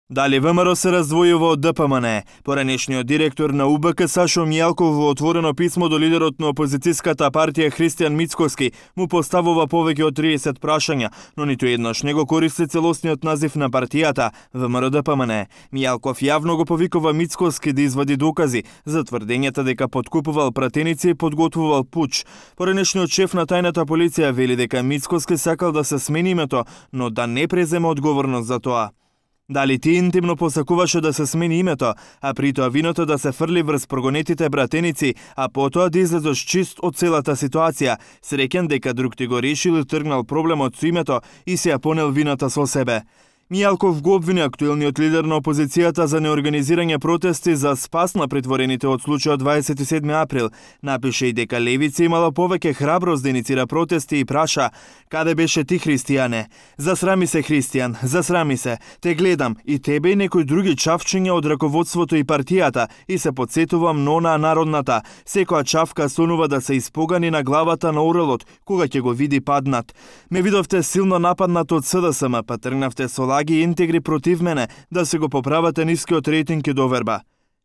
Дали ВМРО се раздвојува од ДПМН? Поранешниот директор на УБК Сашо Мијалков во отворено писмо до лидерот на опозицијската партија Христијан Мицкоски му поставува повеќе од 30 прашања, но ниту еднаш не го користи целосниот назив на партијата ВМРО ДПМН. Мијалков јавно го повикува Мицкоски да извади докази за тврдењата дека подкупувал пратеници и подготвувал пуч. Поранешниот шеф на тајната полиција вели дека Мицкоски сакал да се смени името, но да не преземе одговорност за тоа. Дали ти интимно посакуваше да се смени името, а при тоа виното да се фрли врз прогонетите братеници, а потоа да излезеш чист од целата ситуација, среќен дека друг ти го решил и тргнал проблемот со името и си ја понел вината со себе. Мијалков го обвини актуелниот лидер на опозицијата за неорганизирање протести за спас на притворените од случајот 27 април. Напише и дека левица имала повеќе храброст да иницира протести и праша: "Каде беше ти, Христијане? Засрами се, Христијан, засрами се. Те гледам и тебе и некои други чавчиња од раководството и партијата и се подсетувам на онаа народната. Секоја чавка сонува да се испогани на главата на орелот кога ќе го види паднат. Ме видовте силно нападнат од СДСМ, па тргнавте со лаги и интегри против мене да се го поправате нискиот рейтинг и доверба."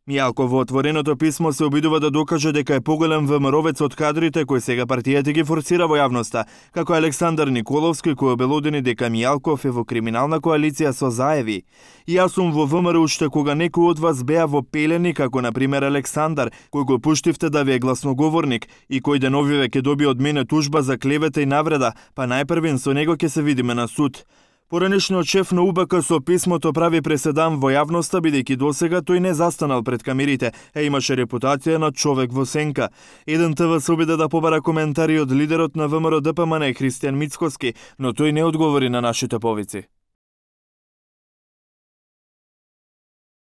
Мијалков во отвореното писмо се обидува да докаже дека е поголем ВМРО-вец од кадрите кои сега партијата ги форсира во јавноста, како Александар Николовски кој обелодени дека Мијалков е во криминална коалиција со Заеви. "Јас сум во ВМРО уште кога некој од вас беа во пелени, како на пример Александар, кој го пуштивте да ви е гласноговорник и кој деновиве ќе добие од мене тужба за клевета и навреда, па најпрвен со него ќе се видиме на суд." Поранешниот шеф на УБК со писмото прави преседан во јавноста, бидејќи досега тој не застанал пред камерите, а имаше репутација на човек во сенка. Еден ТВ се обиде да побара коментари од лидерот на ВМРО ДПМН Христијан Мицкоски, но тој не одговори на нашите повици.